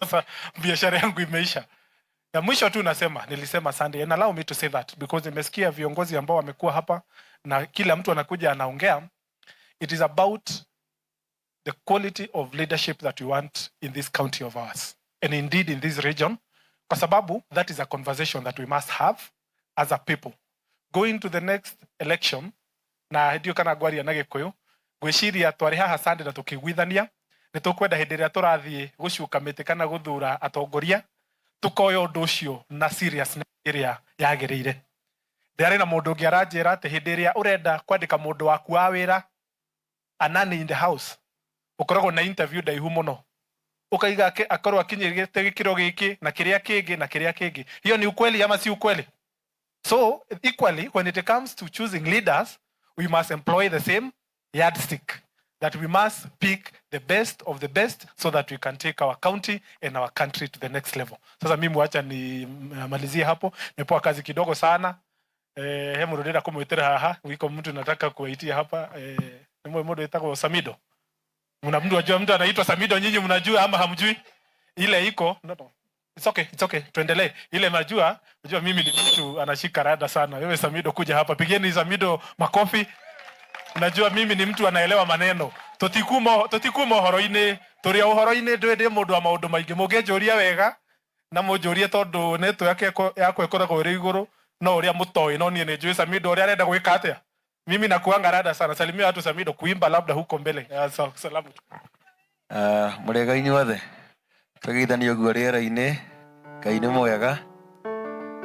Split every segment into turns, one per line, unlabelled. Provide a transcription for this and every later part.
Sasa biashara yangu imeisha. Ya mwisho tu nasema, nilisema Sunday, and allow me to say that because nimesikia viongozi ambao wamekuwa hapa na kila mtu anakuja anaongea. It is about the quality of leadership that we want in this county of ours and indeed in this region, kwa sababu that is a conversation that we must have as a people going to the next election. Na ndiũ kana ngwaria na Gĩkũyũ, ngwĩciria twarĩ haha Sunday na tũkĩiguithania nĩ tũkwenda hĩndĩ ĩrĩa tũrathiĩ gũcuka mĩtĩ kana gũthura atongoria, tũkoya ũndũ ũcio na seriousness ĩrĩa yagĩrĩire. Ndĩarĩ na mũndũ ũngĩ aranjĩra atĩ hĩndĩ ĩrĩa ũrenda kwandĩka mũndũ waku wa wĩra, a nanny in the house, ũkoragwo na interview ndaihu mũno, ũkaiga akorwo akinyĩrĩte gĩkĩro gĩkĩ na kĩrĩa kĩngĩ na kĩrĩa kĩngĩ. Hiyo ni ukweli ama si ukweli? So equally, when it comes to choosing leaders, we must employ the same yardstick, that we must pick the best of the best so that we can take our county and our country to the next level. Sasa mimi wacha nimalizie hapo. Nimepewa kazi kidogo sana. He mundu ndĩrenda kũmwĩtĩra haha wiko, mtu nataka kuwaitia hapa, nĩ mũndũ wĩtagwo Samido. Mna mtu ajua mtu anaitwa Samido? Nyinyi mnajua ama hamjui? Ile iko, no. It's okay, it's okay. Tuendelee. Ile najua, unajua mimi ni mtu anashika rada sana. Wewe Samido, kuja hapa. Pigeni Samido makofi. Unajua mimi ni mtu anaelewa maneno. Tũtikuma ũhoro-inĩ, tũrĩ o ũhoro-inĩ, ndĩ ndĩ mũndũ wa maũndũ maingĩ. Mũngĩnjũria wega na mũnjũrie, tondũ network yakwa ĩkoragwo ĩrĩ igũrũ, no ũrĩa mũtoĩ, no niĩ nĩ njũĩ Samido ũrĩa arenda gwĩka atĩa. Mimi nakuanga rada sana. Salimia watu, Samido, kuimba labda huko mbele. So, salamu.
Mũrĩega inyuothe, tũgeithanie ũguo rĩera-inĩ. Ngai nĩ mwega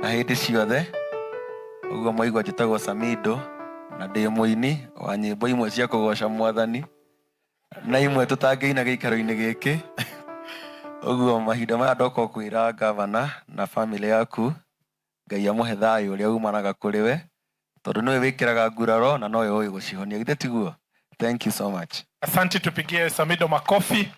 na hĩndĩ ciothe. Ũguo mwaigua, njĩtagwo Samido na ndĩ mũini wa nyĩmbo imwe cia kũgoca Mwathani na imwe tũtangĩina gĩikaro-inĩ gĩkĩ. Ũguo mahinda maya ndoka kwĩra gavana na family yaku, Ngai amũhe thayũ ũrĩa umanaga kũrĩ we, tondũ nĩwe wĩkĩraga nguraro na nowe ũĩ gũcihonia. Githĩ tiguo? Thank you so much.
Asante, tupigie Samido makofi.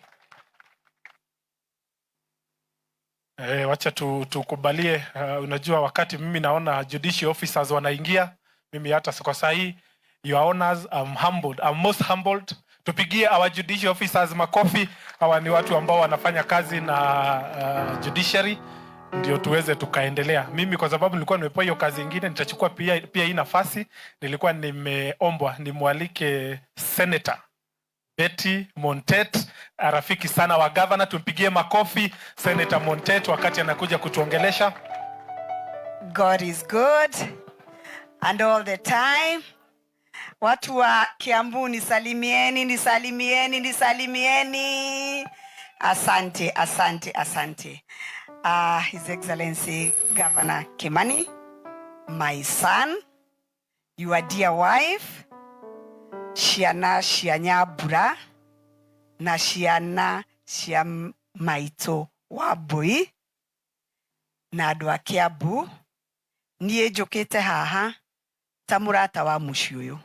Wacha tukubalie. Unajua wakati mimi naona judicial officers wanaingia, mimi hata kwa sahi, your honors, I'm humbled. I'm most humbled. Tupigie our judicial officers makofi. Hawa ni watu ambao wanafanya kazi na judiciary ndio tuweze tukaendelea. Mimi kwa sababu nilikuwa nimepewa hiyo kazi ingine, nitachukua pia hii nafasi. Nilikuwa nimeombwa nimwalike Senator Betty Montet, rafiki sana wa governor. Tumpigie makofi Senator Montet wakati anakuja kutuongelesha.
God is good and all the time. Watu wa Kiambu, nisalimieni, nisalimieni, nisalimieni. Asante, asante, asante. His Excellency Governor Kimani, my son, your dear wife, ciana cia Nyambura na ciana cia maitũ wa Mbui na andũ a Kiambu, niĩ njũkĩte haha ta mũrata wa mũciĩ ũyũ.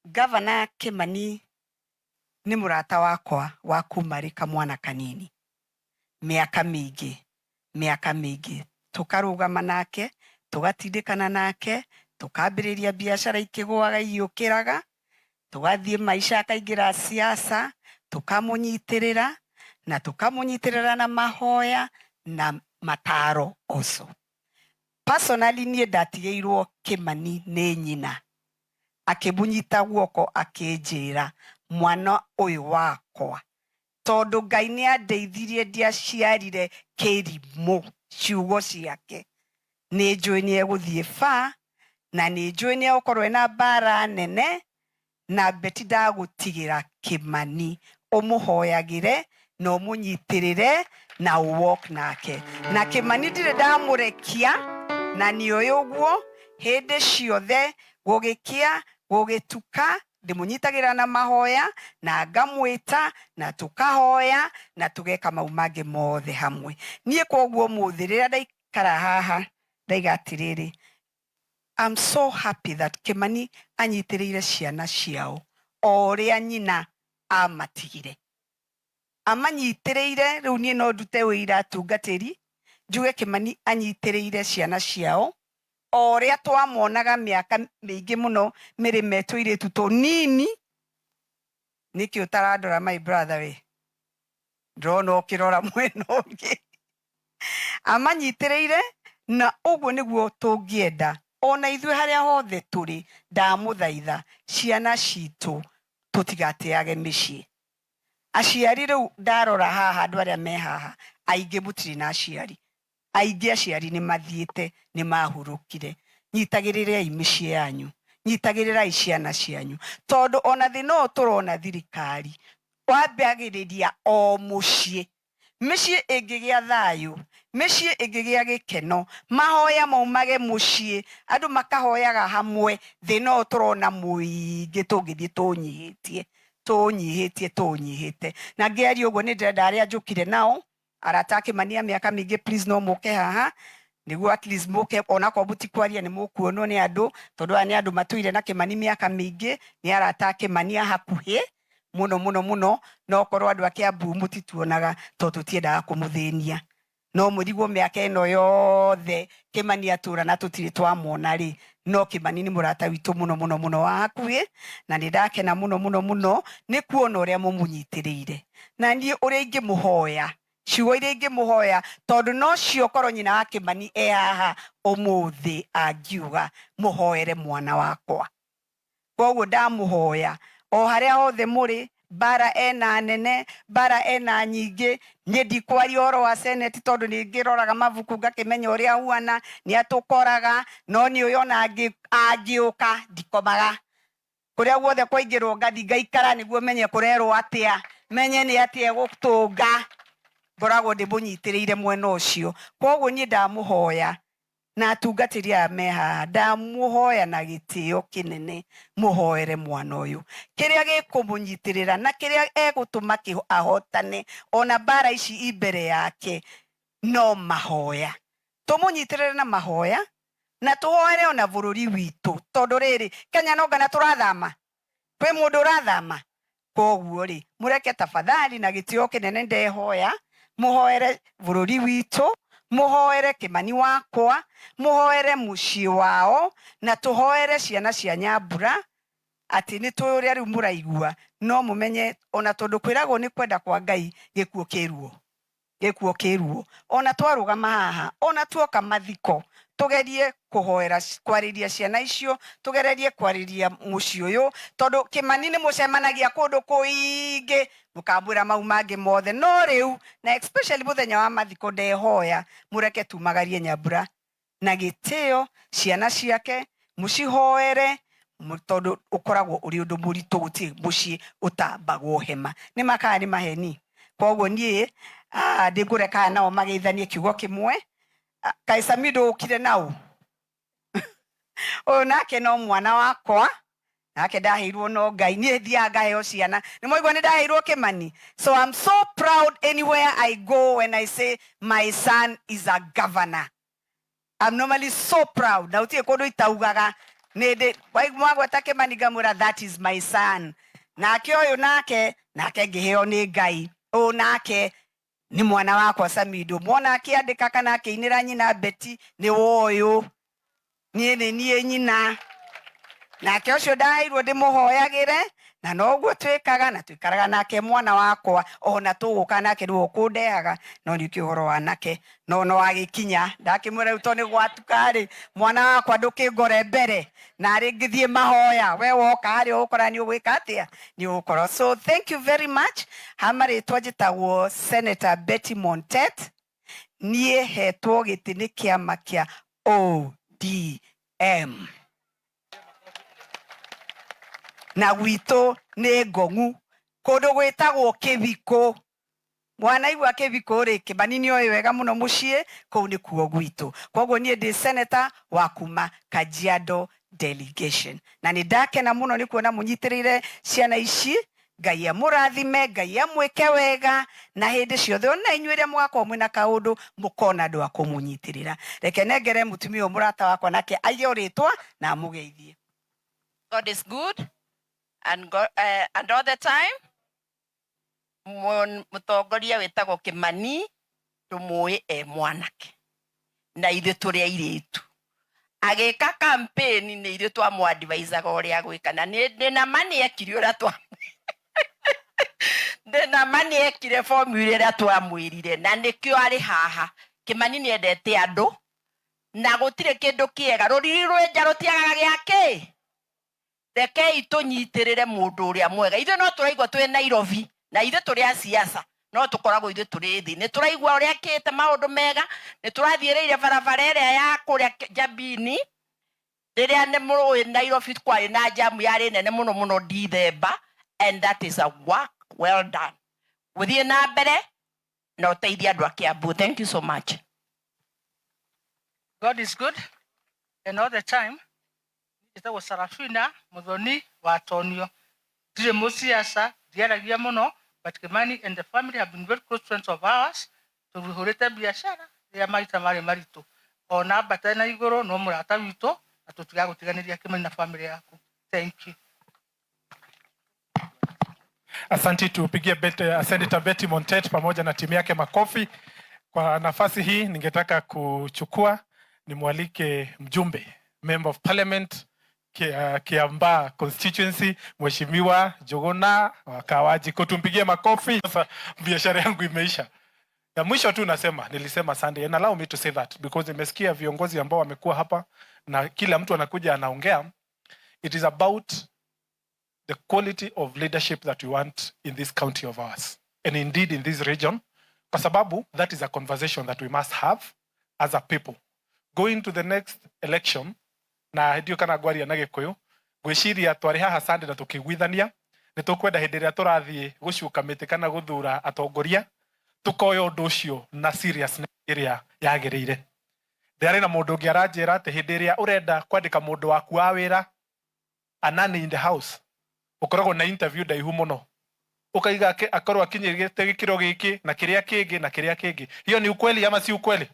Gavana Kimani nĩ mũrata wakwa wa kuma rĩ kamwana kanini, mĩaka mĩingĩ, mĩaka mĩingĩ, tũkarũgama nake, tũgatindĩkana nake, tũkambĩrĩria biacara ikĩgũaga igĩũkĩraga, tũgathiĩ maica, akaingĩra siasa, tũkamũnyitĩrĩra na tũkamũnyitĩrĩra na mahoya na mataro also. Personally, niĩ ndatigĩirwo Kimani nĩ nyina, akĩmũnyita guoko, akĩnjĩra, "Mwana ũyũ wakwa, tondũ Ngai nĩ andeithirie ndiaciarire kĩrimũ," ciugo ciake, "nĩ njũĩ nĩ egũthiĩ ba na nĩ njũĩ nĩ egũkorwo ena mbara nene na Beti, ndagũtigĩra Kimani, ũmũhoyagĩre na ũmũnyitĩrĩre na ũwalk nake." Na Kimani ndirĩ ndamũrekia, na nĩũĩ ũguo. Hĩndĩ ciothe, gũgĩkĩa gũgĩtuka, ndĩmũnyitagĩrĩra na mahoya na ngamwĩta na tũkahoya na tũgeka mau mangĩ mothe hamwe. Niĩ koguo mũthĩ rĩrĩa ndaikara haha, ndaiga atĩrĩrĩ, I'm so happy that Kimani anyitĩrĩire ciana ciao o ũrĩa nyina amatigire amanyitĩrĩire. Rĩu niĩ no ndute wĩira, atungatĩri, njuge Kimani anyitĩrĩire ciana ciao o ũrĩa twamonaga mĩaka mĩingĩ mũno mĩrĩ tũirĩtu tũnini. Nĩkĩ ũtarandora, my brother? We Ndĩrona ũkĩrora mwena ũngĩ. Amanyitĩrĩire, na ũguo nĩguo tũngĩenda ona ithuĩ harĩa hothe tũrĩ. Ndamũthaitha, ciana citũ tũtigateage mĩciĩ. Aciari rĩu ndarora haha, andũ arĩa me haha aingĩ mũtirĩ na aciari, aingĩ aciari nĩ mathiĩte, nĩ mahurũkire. Nyitagĩrĩrai mĩciĩ yanyu, nyitagĩrĩrai ciana cianyu, tondũ ona thĩna ũyũ tũrona thirikari wambagĩrĩria o mũciĩ. Mĩciĩ ĩngĩgĩa thayũ, mĩciĩ ĩngĩgĩa gĩkeno, mahoya maumage mũciĩ, andũ makahoyaga hamwe, thĩna ũyũ tũrona mũingĩ tũngĩthiĩ tũũnyihĩtie, tũũnyihĩtie, tũũnyihĩte. Na ngĩaria ũguo nĩ ndĩrenda arĩa njũkire nao, arata a Kĩmani a mĩaka mĩingĩ, please no mũke haha, nĩguo at least mũke, onakorwo mũtikwaria nĩ mũkuonwo nĩ andũ, tondũ aya nĩ andũ matũire na Kĩmani mĩaka mĩingĩ, nĩ arata a Kĩmani a hakuhĩ mũno mũno mũno. No korwo andũ a Kiambu mũtituonaga tondũ tũtiendaga kũmũthĩnia, no mũrigwo mĩaka ĩno yothe Kĩmani atũra na tũtirĩ twamona rĩ. No Kĩmani nĩ mũrata witũ mũno mũno mũno wa hakuhĩ, na nĩ ndakena mũno mũno mũno nĩ kuona ũrĩa mũmũnyitĩrĩire. Na niĩ ũrĩa ingĩmũhoya, ciugo iria ingĩmũhoya, tondũ nocio korwo nyina wa Kĩmani e haha ũmũthĩ, angiuga mũhoere mwana wakwa. Koguo ndamũhoya o harĩa hothe mũrĩ, mbara ena nene, mbara ena nyingĩ. Niĩ ndikwaria ũhoro wa senate tondũ nĩ ngĩroraga mabuku ngakĩmenya ũrĩa ahuana, nĩ atũkoraga. No niĩ ũyũ ona angĩũka ndikomaga. Kũrĩa guothe kwaingĩrwo ngathi ngaikara nĩguo menye kũrerwo atĩa, menye nĩ atĩa egũtũnga. Ngoragwo ndĩmũnyitĩrĩire mwena ũcio. Koguo niĩ ndamũhoya na atungatĩri aya me haha, ndamũhoya na gĩtĩo kĩnene mũhoere mwana ũyũ, kĩrĩa gĩkũmũnyitĩrĩra na kĩrĩa egũtũma ahotane ona mbara ici i mbere yake no mahoya. Tũmũnyitĩrĩre na mahoya na tũhoere ona bũrũri witũ, tondũ rĩrĩ Kenya no ngana tũrathama, kwĩ mũndũ ũrathama. Koguo rĩ, mũreke tafadhali na gĩtĩo kĩnene ndehoya mũhoere bũrũri witũ, mũhoere Kĩmani wakwa, mũhoere mũciĩ wao, na tũhoere ciana cia Nyambura, atĩ nĩ tũĩ ũrĩa rĩu mũraigua, no mũmenye ona tondũ kwĩragwo nĩ kwenda kwa Ngai gĩkuũ kĩ ruo, gĩkuo kĩ ruo. Ona twarũgama haha, ona tuoka mathiko, tũgerie kũhoera, kwarĩria ciana icio, tũgererie kwarĩria mũciĩ ũyũ, tondũ Kĩmani nĩ mũcemanagia kũndũ kũingĩ, mũkamwĩra mau mangĩ mothe. No rĩu na especially mũthenya wa mathiko, ndehoya mũreke tumagarie Nyambura na gĩtĩo, ciana ciake mũcihoere, tondũ ũkoragwo ũrĩ ũndũ mũritũ. Gũtirĩ mũciĩ ũtambagwo hema. Nĩ makaa nĩ maheni. Koguo niĩ ndĩngũreka nao mageithanie kiugo kĩmwe. Kaĩ Samido ũkire nau? Ũyũ nake no mwana wakwa, nake ndaheirwo no Ngai. Niĩ thiaga ngaheo ciana, nĩ mwaigua nĩ ndaheirwo Kĩmani. So I'm so proud anywhere I go when I say my son is a governor. I'm normally so proud, na gũtirĩ kũndũ itaugaga. Nĩ ndĩ mwagweta Kĩmani ngamwĩra, "That is my son." Nake ũyũ nake nake ngĩheo nĩ Ngai. Ũyũ nake nĩ mwana wakwa Samido. Mwona akĩandĩka kana akĩinĩra nyina Beti, nĩ woyũ niĩ nĩ niĩ nyina. Nake ũcio ndaheirwo ndĩmũhoyagĩre, na noguo twĩkaga na tũikaraga nake mwana wakwa, ona tũgũka nake nĩwe ũkũndehaga. No nĩ ũkĩ ũhoro wa nake no no agĩkinya, ndakĩmwĩra rĩu tondũ nĩ gwatuka rĩ, mwana wakwa, ndũkĩngore mbere na rĩ ngĩthiĩ mahoya, we woka harĩa ũgũkora nĩ ũgwĩka atĩa, nĩ ũgũkorwo. So thank you very much. Ha marĩtwa njĩtagwo Senator Betty Montet. Niĩ hetwo gĩtĩ nĩ kĩama kĩa ODM, na gwitũ nĩ Ngong'u, kũndũ gwĩtagwo Kĩbikũ. Mwanaigua Kĩbikũ rĩ, Kĩmani nĩ oĩ wega mũno mũciĩ kũu nĩkuo gwitũ. Koguo niĩ ndĩ senator wa kuma Kajiado delegation, na nĩ ndakena mũno nĩ kuona mũnyitĩrĩire ciana ici. Ngai amũrathime, Ngai amwĩke wega na hĩndĩ ciothe, ona inyuĩ rĩa mũgakorwo mwĩna kaũndũ mũkona andũ a kũmũnyitĩrĩra. Reke nengere mũtumia ũyũ mũrata wakwa, nake aige rĩtwa na amũgeithie.
God is good and, God, and all the time. Mũtongoria wĩtagwo Kĩmani tũmũĩ e mwanake na ithuĩ tũrĩ airĩtu. Agĩka campaign nĩ ithuĩ twamũ-advisaga ũrĩa agwĩka, na nĩ na ma nĩ ekire ũrĩa twa Na ma nĩ ekire formula ĩrĩa twamwĩrire, na nĩkĩo arĩ haha. Kimani nĩ endete andũ, na gũtirĩ kĩndũ kĩega rũriri rwenja rũtiagaga gĩakĩ. Rekei tũnyitĩrĩre mũndũ ũrĩa mwega. Ithuĩ no tũraigua twĩ Nairobi, na ithuĩ tũrĩ a siasa, no tũkoragwo ithuĩ tũrĩ thĩ. Nĩ tũraigua ũrĩa akĩte maũndũ mega, nĩ tũrathiĩrĩire barabara ĩrĩa ya kũrĩa Njabini, rĩrĩa nĩ mũrũĩ Nairobi kwarĩ na jamu yarĩ nene mũno mũno Dithemba, and that is a work well done. Gũthiĩ na mbere na ũteithie andũ a Kiambu. Thank you so much.
God is good and all the time. Njĩtagwo Sarafina Muthoni wa Tonio. Ndirĩ mũciaca, ndiaragia mũno, but Kimani and the family have been very close friends of ours. Tũhũrĩte biacara rĩrĩa maita marĩ maritũ. Ona ambata na igũrũ no mũrata witũ, na tũtigagũtiganĩria Kimani na family yaku. Thank you.
Asante, tupigie Senator Betty Montet pamoja na timu yake makofi. Kwa nafasi hii ningetaka kuchukua nimwalike mjumbe, Member of Parliament Kiambaa constituency, Mheshimiwa Njuguna wa Kawanjiku. Tumpigie makofi. Sasa biashara yangu imeisha. Ya mwisho tu nasema, nilisema Sunday, and allow me to say that because nimesikia viongozi ambao wamekuwa hapa na kila mtu anakuja anaongea. It is about the quality of leadership that we want in this county of ours and indeed in this region, kwa sababu that is a conversation that we must have as a people going to the next election. Na ndio kana ngwaria na Gikuyu, ngwiciria twari haha Sunday na tukiguithania nĩ tũkwenda hĩndĩ ĩrĩa tũrathiĩ gũcuka mĩtĩ kana gũthura atongoria, tukoya ũndũ ũcio na seriousness ĩrĩa yagĩrĩire. Ndĩrarĩ na mũndũ ũngĩ aranjĩra atĩ hĩndĩ ĩrĩa ũrenda kwandĩka mũndũ waku wa wĩra, a nanny in the house, ũkoragwo na interview ndaihu mũno, ukaiga akorwo akinyĩrĩte gĩkĩro gĩkĩ na kĩrĩa kĩngĩ na kĩrĩa kĩngĩ. Hiyo ni ukweli ama si ukweli?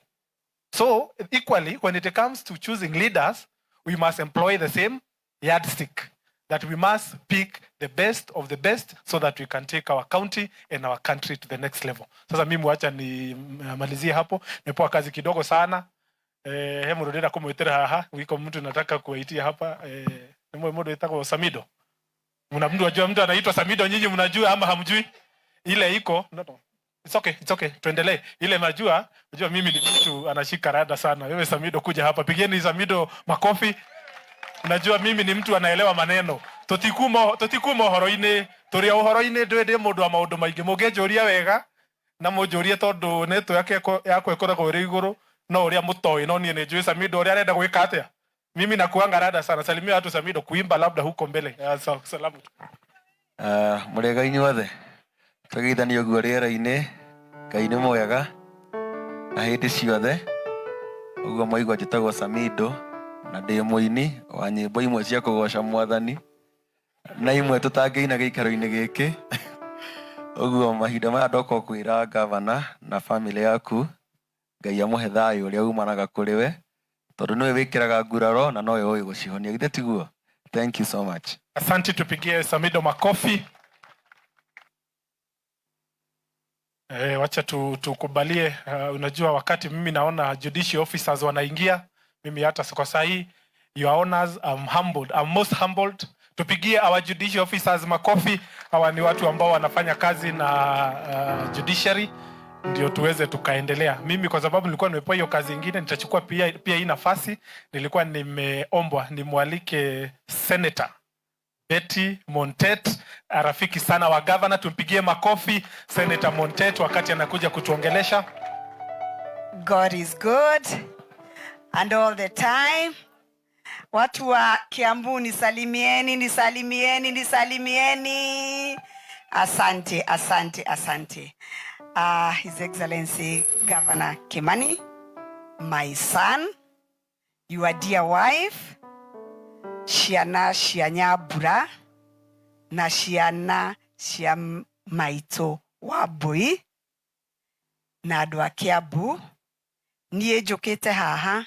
So equally, when it comes to choosing leaders, we must employ the same yardstick, that we must pick the best of the best so that we can take our county and our country to the next level. Sasa mimi wacha nimalizie hapo. Nimepewa kazi kidogo sana. He mundu ndĩrenda kũmwĩtĩra haha wiko, mtu nataka kuwaitia hapa, nĩ mũndũ wĩtagwo Samido. Mna mtu ajua mtu anaitwa Samido? Nyinyi mnajua ama hamjui? Ile iko no, no. It's okay, it's okay. Tuendelee. Ile najua, najua mimi ni mtu anashika rada sana. Wewe Samido, kuja hapa. Pigeni Samido makofi. Unajua mimi ni mtu anaelewa maneno. Tũtikuma ũhoro-inĩ, tũrĩ o ũhoro-inĩ, ndĩ ndĩ mũndũ wa maũndũ maingĩ. Mũngĩnjũria wega na mũnjũrie tondũ network yakwa ĩkoragwo ĩrĩ igũrũ, no ũrĩa mũtoĩ, no niĩ nĩ njũĩ Samido ũrĩa arenda gwĩka atĩa. Mimi nakuanga rada sana. Salimia watu Samido, kuimba labda huko mbele. So, salamu.
Mũrĩega inyuothe, tũgeithanie ũguo rĩera-inĩ. Ngai nĩ mwega na hĩndĩ ciothe. Ũguo mwaigua, njĩtagwo Samido na ndĩ mũini wa nyĩmbo imwe cia kũgoca Mwathani na imwe tũtangĩina gĩikaro-inĩ gĩkĩ. Ũguo mahinda maya ndoka kwĩra gavana na family yaku, Ngai amũhe thayũ ũrĩa umanaga kũrĩ we, tondũ nĩwe wĩkĩraga nguraro na nowe ũĩ gũcihonia. Githĩ tiguo? Thank you so much.
Asante, tupigie Samido makofi. Wacha tukubalie. Unajua wakati mimi naona judicial officers wanaingia, mimi hata kwa sahi, your honors, I'm humbled. I'm most humbled. Tupigie our judicial officers makofi. Hawa ni watu ambao wanafanya kazi na judiciary ndio tuweze tukaendelea. Mimi kwa sababu nilikuwa nimepewa hiyo kazi ingine, nitachukua pia hii nafasi. Nilikuwa nimeombwa nimwalike Senator Betty Montet, rafiki sana wa governor. Tumpigie makofi Senator Montet wakati anakuja kutuongelesha.
God is good and all the time. Watu wa Kiambu, nisalimieni, nisalimieni, nisalimieni. Asante, asante, asante. His Excellency Governor Kimani, my son, your dear wife, ciana cia Nyambura na ciana cia maitũ wa Mbui na andũ a Kiambu, niĩ njũkĩte haha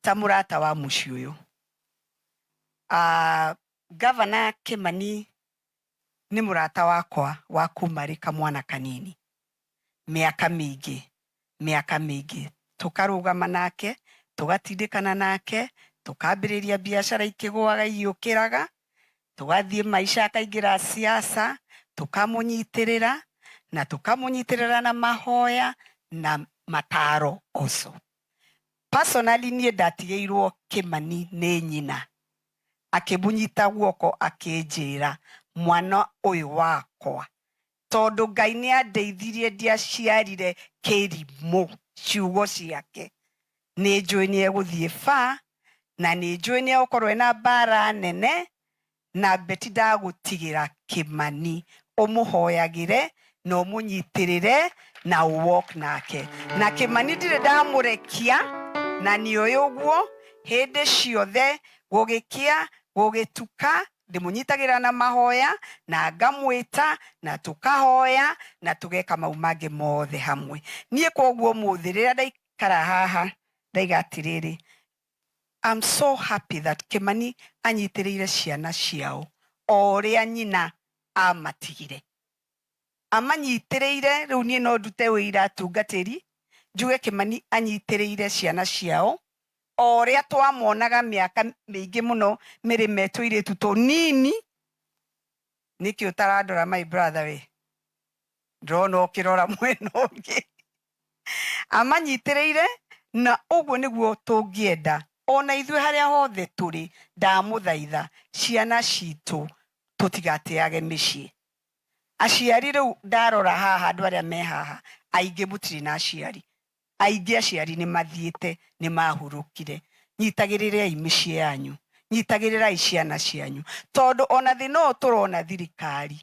ta mũrata wa mũciĩ ũyũ. Gavana Kimani nĩ mũrata wakwa wa kuma rĩ kamwana kanini, mĩaka mĩingĩ, mĩaka mĩingĩ, tũkarũgama nake, tũgatindĩkana nake, tũkambĩrĩria biacara ikĩgũaga igĩũkĩraga, tũgathiĩ maica akaingĩra siasa. Tũkamũnyitĩrĩra na tũkamũnyitĩrĩra na mahoya na mataro also. Personally, niĩ ndatigĩirwo Kimani nĩ nyina, akĩmũnyita guoko, akĩnjĩra, "Mwana ũyũ wakwa, tondũ Ngai nĩ andeithirie ndiaciarire kĩrimũ," ciugo ciake, "nĩ njũĩ nĩ egũthiĩ ba na nĩ njũĩ nĩ egũkorwo ena mbara nene na Beti, ndagũtigĩra Kimani, ũmũhoyagĩre na ũmũnyitĩrĩre na ũwalk nake." Na Kimani ndirĩ ndamũrekia, na nĩ ũyũ ũguo hĩndĩ ciothe, gũgĩkĩa gũgĩtuka, ndĩmũnyitagĩrĩra na mahoya na ngamwĩta na tũkahoya na tũgeka mau mangĩ mothe hamwe. Niĩ koguo ũmũthĩ rĩrĩa ndaikara haha, ndaiga atĩrĩrĩ, I'm so happy that Kimani anyitĩrĩire ciana ciao o ũrĩa nyina amatigire amanyitĩrĩire. Rĩu niĩ no ndute wĩira, atungatĩri, njuge Kimani anyitĩrĩire ciana ciao o ũrĩa twamonaga mĩaka mĩingĩ mũno mĩrĩme tũirĩtu tũnini. Nĩkĩ ũtarandora, my brother? We ndĩrona ũkĩrora mwena ũngĩ. Amanyitĩrĩire, na ũguo nĩguo tũngĩenda ona ithuĩ harĩa hothe tũrĩ. Ndamũthaitha, ciana citũ tũtigateage mĩciĩ. Aciari, rĩu ndarora haha, andũ arĩa me haha aingĩ mũtirĩ na aciari, aingĩ aciari nĩ mathiĩte, nĩ mahurũkire. Nyitagĩrĩrai mĩciĩ yanyu, nyitagĩrĩrai ciana cianyu, tondũ ona thĩna ũyũ tũrona thirikari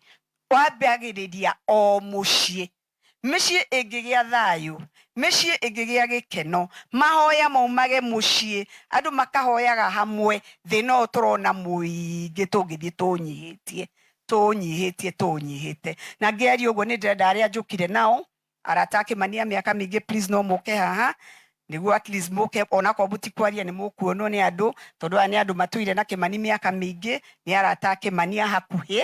wambagĩrĩria o mũciĩ. Mĩciĩ ĩngĩgĩa thayũ, mĩciĩ ĩngĩgĩa gĩkeno, mahoya maumage mũciĩ, andũ makahoyaga hamwe, thĩna ũyũ tũrona mũingĩ tũngĩthiĩ tũnyihĩtie, tũnyihĩtie, tũnyihĩte. Na ngĩaria ũguo, nĩ ndĩrenda arĩa njũkire nao, arata akĩmania mĩaka mĩingĩ, please no mũke haha nĩguo at least mũke, onakorwo mũtikwaria, nĩ mũkuonwo nĩ andũ, tondũ aya nĩ andũ matũire na Kĩmani mĩaka mĩingĩ, nĩ arata a Kĩmani a hakuhĩ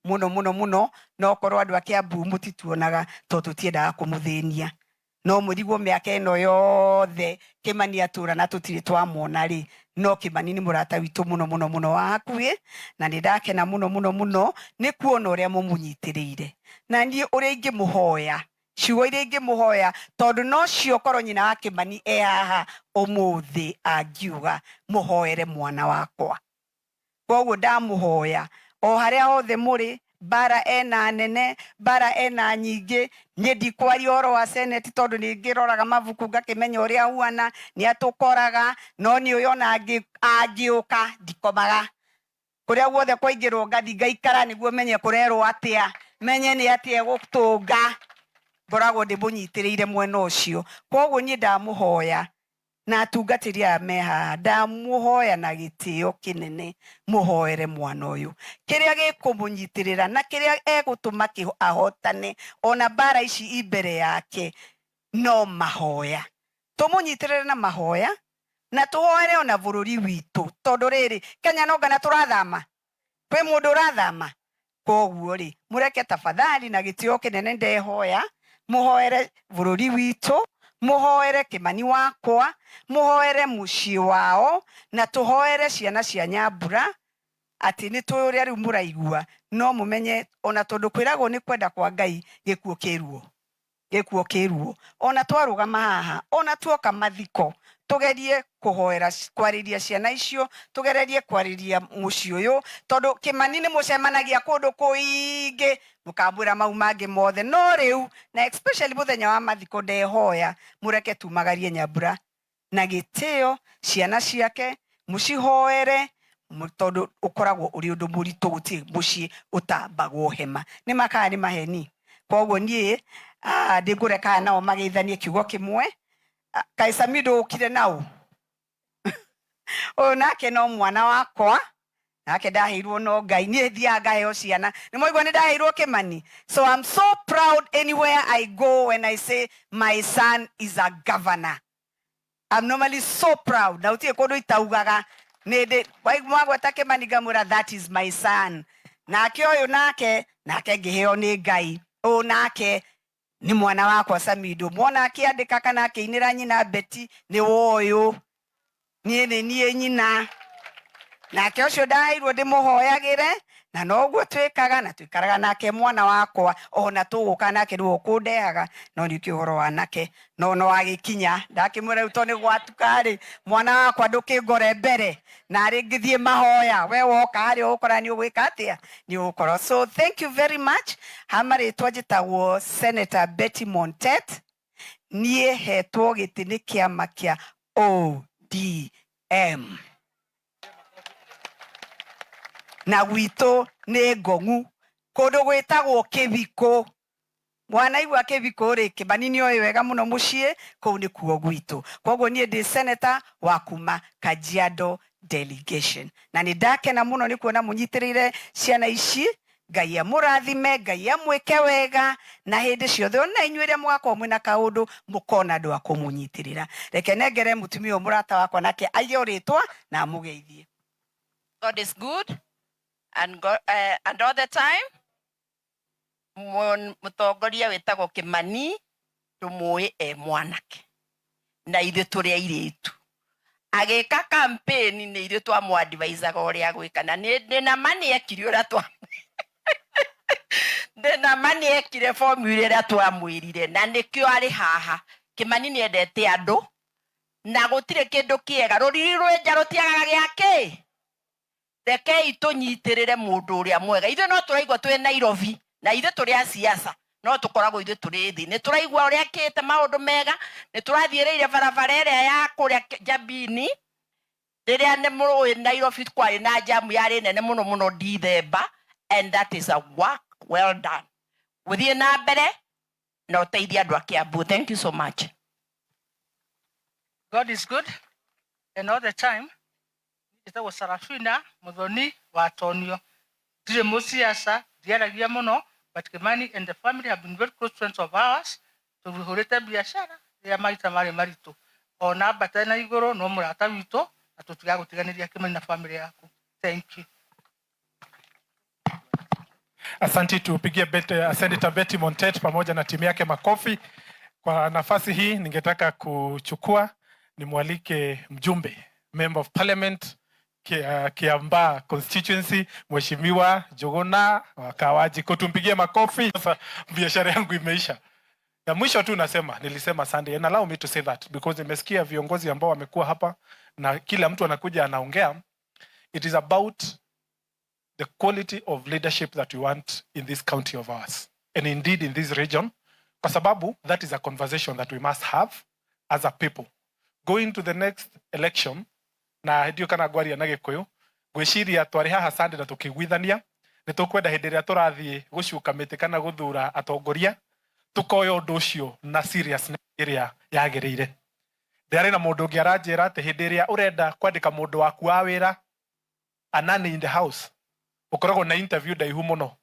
mũno mũno mũno. No korwo andũ a Kiambu mũtituonaga tondũ tũtiendaga kũmũthĩnia, no mũrigwo mĩaka ĩno yothe Kĩmani atũra na tũtirĩ twamona rĩ. No Kĩmani nĩ mũrata witũ mũno mũno mũno wa hakuhĩ, na nĩ ndakena mũno mũno mũno nĩ kuona ũrĩa mũmũnyitĩrĩire. Na niĩ ũrĩa ingĩmũhoya, ciugo iria ingĩmũhoya, tondũ no cio korwo nyina wa Kĩmani e haha ũmũthĩ, angiuga, "Mũhoere mwana wakwa." Koguo ndamũhoya o harĩa hothe mũrĩ, mbara ena nene, mbara ena nyingĩ. Niĩ ndikwaria ũhoro wa senate, tondũ nĩ ngĩroraga mabuku ngakĩmenya ũrĩa huana nĩ atũkoraga. No niĩ ũyũ ona angĩũka, ndikomaga. Kũrĩa guothe kwaingĩrwo, ngathi ngaikara nĩguo menye kũrerwo atĩa, menye nĩ atĩa egũtũnga. Ngoragwo ndĩmũnyitĩrĩire mwena ũcio. Koguo niĩ ndamũhoya na atungatĩri aya me haha, ndamũhoya na gĩtĩo kĩnene, mũhoere mwana ũyũ, kĩrĩa gĩkũmũnyitĩrĩra na kĩrĩa egũtũma ahotane ona mbara ici i mbere yake no mahoya. Tũmũnyitĩrĩre na mahoya na tũhoere ona bũrũri witũ, tondũ rĩrĩ, Kenya no ngana tũrathama, kwĩ mũndũ ũrathama. Koguo rĩ, mũreke tafadhali na gĩtĩo kĩnene ndehoya, mũhoere bũrũri witũ, mũhoere Kĩmani wakwa, mũhoere mũciĩ wao, na tũhoere ciana cia Nyambura, atĩ nĩ tũĩ ũrĩa rĩu mũraigua, no mũmenye ona tondũ kwĩragwo nĩ kwenda kwa Ngai, gĩkuũ kĩ ruo, gĩkuũ kĩ ruo. Ona twarũgama haha, ona tuoka mathiko, tũgerie kũhoera, kwarĩria ciana icio, tũgererie kwarĩria mũciĩ ũyũ, tondũ Kĩmani nĩ mũcemanagia kũndũ kũingĩ, mũkamwĩra mau mangĩ mothe. No rĩu na especially mũthenya wa mathiko, ndehoya mũreke tumagarie Nyambura na gĩtĩo, ciana ciake mũcihoere, tondũ ũkoragwo ũrĩ ũndũ mũritũ. Gũtirĩ mũciĩ ũtambagwo hema. Nĩ makaa nĩ maheni. Koguo niĩ ndĩngũreka nao mageithanie kiugo kĩmwe. Kaĩ Samido ũkire nao? Ũyũ nake no mwana wakwa, nake ndaheirwo no Ngai. Niĩ thiaga ngaheo ciana, nĩ mwaigua nĩ ndaheirwo Kĩmani. So I'm so proud anywhere I go when I say my son is a governor. I'm normally so proud, na gũtirĩ kũndũ itaugaga. Nĩ ndĩ mwagweta Kĩmani, ngamwĩra, "That is my son." Nake ũyũ nake, nake ngĩheo nĩ Ngai. Ũyũ nake nĩ mwana wakwa Samido. Mwona akĩandĩka kana akĩinĩra nyina Beti, nĩ woyũ, niĩ nĩ niĩ nyina. Nake ũcio ndaheirwo ndĩmũhoyagĩre. Na noguo twikaga na twikaraga nake mwana wakwa ona tuguka nake niwe ukundehaga no ni uhoro wa nake no no agikinya ndakimwira riu to ni gwatuka ri mwana wakwa ndukingore mbere na ri ngithie mahoya we woka ri ugukora ni ugwika atia ni ugukorwo. So thank you very much. Ha maritwa njitagwo Senator Betty Montet, nie hetwo giti ni kiama kia ODM na gwitũ nĩ ngong'u kũndũ gwĩtagwo Kĩbikũ. Mwanaigua Kĩbikũ rĩ, Kĩmani nĩ oĩ wega mũno mũciĩ kũu nĩkuo gwitũ. Koguo niĩ ndĩ senator wa kuma Kajiado delegation na nĩ ndakena mũno nĩ kuona mũnyitĩrĩire ciana ici. Ngai amũrathime, Ngai amwĩke wega na hĩndĩ ciothe ona inyuĩ rĩrĩa mũgakorwo mwĩna kaũndũ mũkona andũ a kũmũnyitĩrĩra. Reke nengere mũtumia ũyũ mũrata wakwa nake aige rĩtwa na amũgeithie.
God is good and God, and all the time. Mutongoria witagwo Kimani tumuĩ e mwanake na ithuĩ tũrĩ airĩtu agĩka campaign nĩ ithuĩ twamũ-advisaga ũrĩa gwĩka na ndĩna ma nĩ ekire ũrĩa twa ndĩna ma nĩ ekire formula ĩrĩa twamwĩrire na nĩkĩo arĩ haha. Kimani nĩ endete andũ na gũtirĩ kĩndũ kĩega rũriri rwĩ nja rũtiagaga gĩa kĩ. Rekei tũnyitĩrĩre mũndũ ũrĩa mwega. Ithuĩ no tũraigua twĩ Nairobi na ithuĩ tũrĩ a siasa no tũkoragwo ithuĩ tũrĩ thĩ nĩ tũraigua ũrĩa akĩte maũndũ mega nĩ tũrathiĩrĩire barabara ĩrĩa ya kũrĩa Njabini rĩrĩa nĩ mũrũĩ Nairobi kwarĩ na jamu yarĩ nene mũno mũno Dithemba, and that is a work well done. Gũthiĩ na mbere na ũteithie andũ a Kiambu. Thank you so much.
God is good and all the time. Njĩtagwo Sarafina Muthoni wa Tonio. Ndirĩ mũciaca, ndiaragia mũno, but Kimani and the family have been very close friends of ours. Tũhũrĩte biacara rĩrĩa maita marĩ maritũ. Ona ambata na igũrũ no mũrata witũ na tũtigagũtiganĩria Kimani na family yaku. Thank you.
Asante, tupigie Senator Betty Montet pamoja na timu yake makofi. Kwa nafasi hii ningetaka kuchukua nimwalike mjumbe, Member of Parliament Kiambaa constituency, Mheshimiwa Njuguna wa Kawanjiku. Tumpigie makofi. Sasa biashara yangu imeisha. Ya mwisho tu nasema, nilisema Sunday, and allow me to say that because nimesikia viongozi ambao wamekuwa hapa na kila mtu anakuja anaongea. It is about the quality of leadership that we want in this county of ours and indeed in this region, kwa sababu that is a conversation that we must have as a people going to the next election. Na ndio kana ngwaria na Gikuyu ngwiciria twari haha Sunday na tukiguithania ni tukwenda hindi ria turathie gucuka miti kana guthura atongoria tukoya undu ucio na seriousness iria yagiriire. Ndiarĩ na mundu ungi aranjira ati hindi iria urenda kwandika mundu waku wa wira a nanny in the house ukoragwo na interview ndaihu muno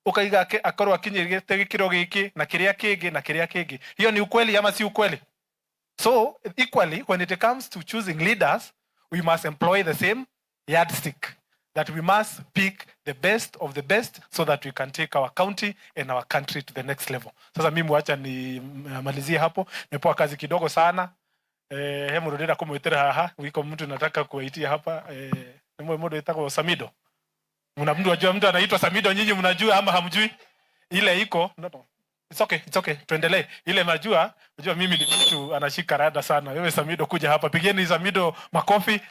ukaiga akorwo akinyĩrĩte gĩkĩro gĩkĩ na kĩrĩa kĩngĩ na kĩrĩa kĩngĩ. Hiyo ni ukweli ama si ukweli? So equally, when it comes to choosing leaders, we must employ the same yardstick, that we must pick the best of the best so that we can take our county and our country to the next level. Sasa mimi wacha nimalizie hapo. Nimepewa kazi kidogo sana. He mundu ndĩrenda kũmwĩtĩra haha wiko mtu nataka kuwaitia hapa, ni mundu wĩtagwo Samido. Mna mtu ajua mtu anaitwa Samido, nyinyi mnajua ama hamjui? Ile iko no, no. It's okay, it's okay. Tuendelee. Ile najua, unajua mimi ni mtu anashika rada sana. Wewe Samido kuja hapa. Pigeni Samido makofi.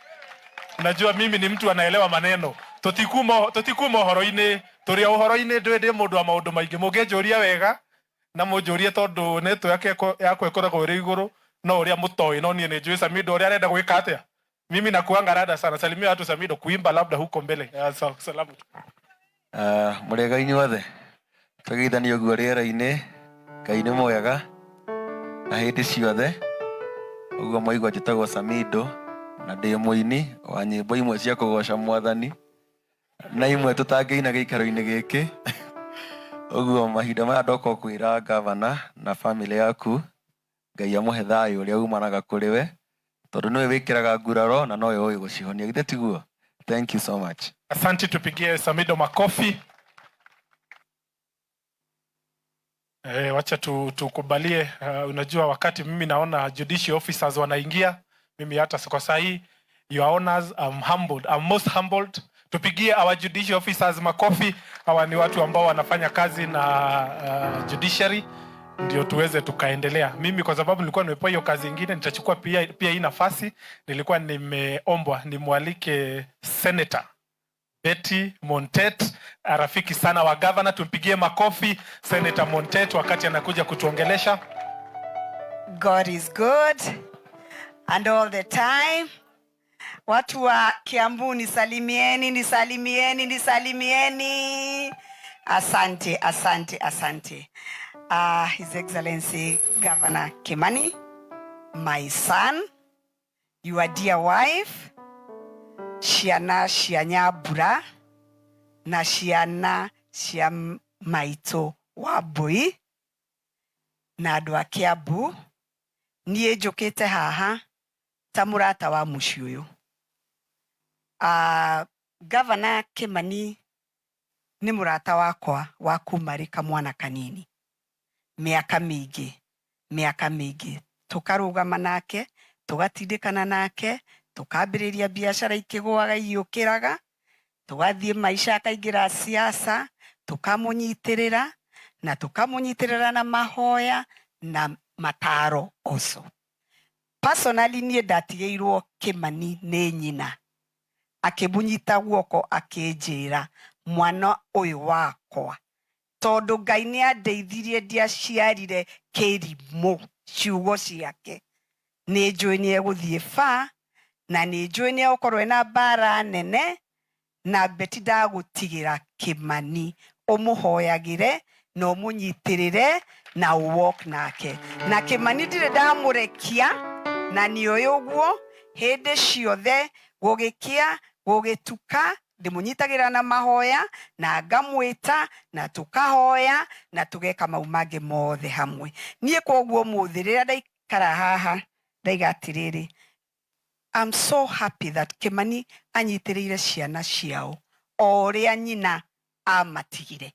Najua mimi ni mtu anaelewa maneno. Tũtikuma ũhoro-inĩ, tũrĩ o ũhoro-inĩ ndĩ ndĩ mũndũ wa maũndũ maingĩ. Mũngĩnjũria wega na mũnjũrie tondũ network yakwa ĩkoragwo ĩrĩ igũrũ no ũrĩa mũtoĩ, no niĩ nĩ njũĩ Samido ũrĩa arenda gwĩka atĩa. Mimi nakuanga rada sana. Salimia watu Samido, kuimba labda huko mbele. Salamu.
Mũrĩega inyuothe tũgeithanie ũguo rĩera-inĩ. Ngai nĩ mwega na hĩndĩ ciothe. Ũguo mwaigua njĩtagwo Samido na ndĩ mũini wa nyĩmbo imwe cia kũgoca mwathani na imwe tũtangĩina gĩikaro-inĩ gĩkĩ. Ũguo mahinda maya ndoka kwĩra gavana na family yaku Ngai amũhe thayũ ũrĩa umanaga kũrĩ we, tondũ nĩwe wĩkĩraga nguraro na nowe ũĩ gũcihonia. Githĩ tiguo? Thank you so much.
Asante, tupigie Samido makofi. Wacha tukubalie. Unajua wakati mimi naona judicial officers wanaingia, mimi hata kwa sahi, your honors, I'm humbled. I'm most humbled Tupigie our judicial officers makofi. Hawa ni watu ambao wanafanya kazi na judiciary ndio tuweze tukaendelea. Mimi kwa sababu nilikuwa nimepewa hiyo kazi ingine, nitachukua pia hii nafasi. Nilikuwa nimeombwa nimwalike Senator Betty Montet, rafiki sana wa governor. Tumpigie makofi Senator Montet wakati anakuja kutuongelesha.
God is good and all the time. Watu wa Kiambu nisalimieni, nisalimieni, nisalimieni. Asante, asante, asante. His Excellency Governor Kimani, my son, your dear wife, ciana cia Nyambura na ciana cia maitũ wa Mbui na andũ a Kiambu, niĩ njũkĩte haha ta mũrata wa mũciĩ ũyũ. Gavana Kimani nĩ mũrata wakwa wa kuma rĩ kamwana kanini, mĩaka mĩingĩ, mĩaka mĩingĩ, tũkarũgama nake, tũgatindĩkana nake, tũkambĩrĩria biacara ikĩgũaga igĩũkĩraga, tũgathiĩ maica akaingĩra siasa, tũkamũnyitĩrĩra na tũkamũnyitĩrĩra na mahoya na mataro also. Personally niĩ ndatigĩirwo Kimani nĩ nyina, akĩmũnyita guoko akĩnjĩra, mwana ũyũ wakwa, tondũ Ngai nĩ andeithirie ndiaciarire kĩrimũ, ciugo ciake nĩ njũĩ nĩ egũthiĩ ba na nĩ njũĩ nĩ egũkorwo ena mbara nene, na Betty ndagũtigĩra Kimani, ũmũhoyagĩre na ũmũnyitĩrĩre na ũwalk nake. Na Kimani ndirĩ ndamũrekia, na nĩũĩ ũguo, hĩndĩ ciothe gũgĩkĩa gũgĩtuka ndĩmũnyitagĩrĩra na mahoya na ngamwĩta na tũkahoya na tũgeka mau mangĩ mothe hamwe. Niĩ koguo ũmũthĩ rĩrĩa ndaikara haha ndaiga atĩrĩrĩ, I'm so happy that Kimani anyitĩrĩire ciana ciao o ũrĩa nyina amatigire,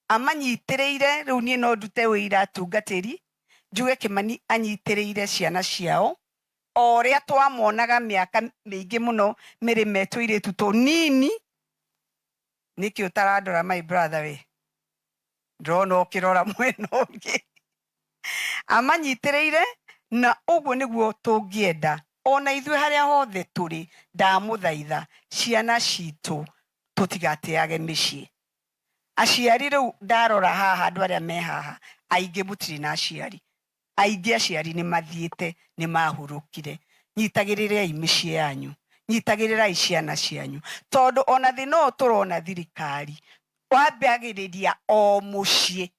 amanyitĩrĩire. Rĩu niĩ no ndute wĩira atungatĩri njuge Kimani anyitĩrĩire ciana ciao o ũrĩa twamonaga mĩaka mĩingĩ mũno mĩrĩ me tũirĩtu tũnini. Nĩkĩ ũtarandora, my brother? We ndĩrona ũkĩrora mwena ũngĩ. Amanyitĩrĩire na ũguo nĩguo tũngĩenda ona ithuĩ harĩa hothe tũrĩ. Ndamũthaitha, ciana citũ tũtigateage mĩciĩ. Aciari, rĩu ndarora haha andũ arĩa me haha, aingĩ mũtirĩ na aciari, aingĩ aciari nĩ mathiĩte, nĩ mahurũkire. Nyitagĩrĩrai mĩciĩ yanyu, nyitagĩrĩrai ciana cianyu, tondũ ona thĩna ũyũ tũrona thirikari wambagĩrĩria o mũciĩ.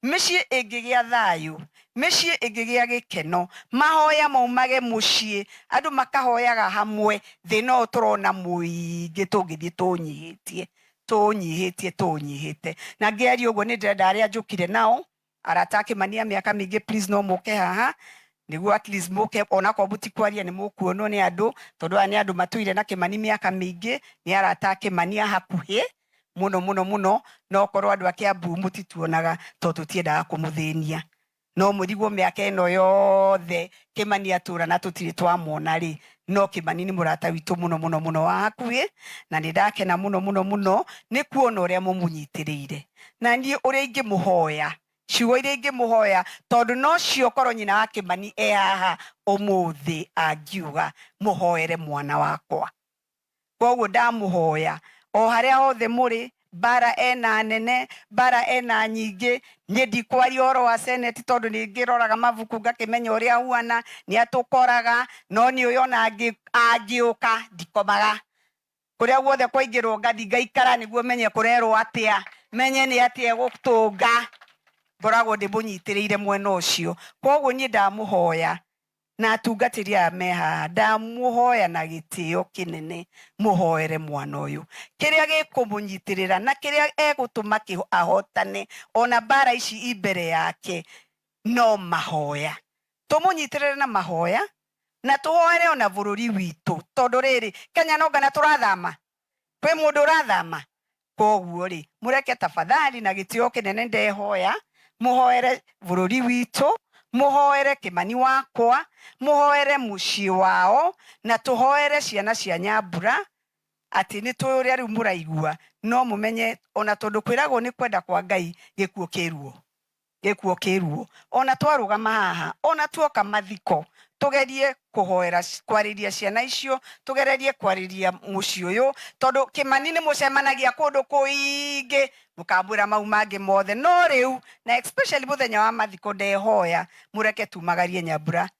Mĩciĩ ĩngĩgĩa thayũ, mĩciĩ ĩngĩgĩa gĩkeno, mahoya maumage mũciĩ, andũ makahoyaga hamwe, thĩna ũyũ tũrona mũingĩ tũngĩthiĩ tũnyihĩtie, tũnyihĩtie, tũnyihĩte. Na ngĩaria ũguo nĩ ndĩrenda arĩa njũkire nao, arata a Kĩmani a mĩaka mĩingĩ, please no mũke haha nĩguo at least mũke, onakorwo mũtikwaria nĩ mũkuonwo nĩ andũ, tondũ aya nĩ andũ matũire na Kĩmani mĩaka mĩingĩ, nĩ arata a Kĩmani a hakuhĩ mũno mũno mũno. No korwo andũ a Kiambu mũtituonaga tondũ tũtiendaga kũmũthĩnia, no mũrigwo mĩaka ĩno yothe Kĩmani atũra na tũtirĩ twamona rĩ. No Kĩmani nĩ mũrata witũ mũno mũno mũno wa hakuhĩ, na nĩ ndakena mũno mũno mũno nĩ kuona ũrĩa mũmũnyitĩrĩire. Na niĩ ũrĩa ingĩmũhoya, ciugo iria ingĩmũhoya, tondũ no cio korwo nyina wa Kĩmani e haha ũmũthĩ angiuga, mũhoere mwana wakwa. Koguo ndamũhoya o harĩa hothe mũrĩ, mbara ena nene, mbara ena nyingĩ. Niĩ ndikwaria ũhoro wa senate tondũ nĩ ngĩroraga mabuku ngakĩmenya ũrĩa ahuana, nĩ atũkoraga, no nĩ ũyũ ona angĩũka ndikomaga. Kũrĩa guothe kwaingĩrwo ngathi ngaikara nĩguo menye kũrerwo atĩa, menye nĩ atĩa egũtũnga. Ngoragwo ndĩmũnyitĩrĩire mwena ũcio. Koguo niĩ ndamũhoya na atungatĩri aya me haha, ndamũhoya na gĩtĩo kĩnene, mũhoere mwana ũyũ, kĩrĩa gĩkũmũnyitĩrĩra na kĩrĩa egũtũma ahotane ona mbara ici i mbere yake no mahoya. Tũmũnyitĩrĩre na mahoya na tũhoere ona bũrũri witũ, tondũ rĩrĩ Kenya no ngana tũrathama, kwĩ mũndũ ũrathama. Koguo rĩ, mũreke tafadhali na gĩtĩo kĩnene ndehoya mũhoere bũrũri witũ, mũhoere Kĩmani wakwa, mũhoere mũciĩ wao, na tũhoere ciana cia Nyambura. Atĩ nĩ tũĩ ũrĩa rĩu mũraigua, no mũmenye ona tondũ kwĩragwo nĩ kwenda kwa Ngai gĩkuũ kĩruo, gĩkuũ kĩruo. Ona twarũgama haha, ona tuoka mathiko, tugerie kuhoera, kwarĩria ciana icio, tugererie kwarĩria mũciĩ ũyũ, tondũ Kĩmani nĩ mũcemanagia kũndũ kũingĩ, mũkamwĩra mau mangĩ mothe. No rĩu na especially mũthenya wa mathiko, ndehoya mũreke tumagarie Nyambura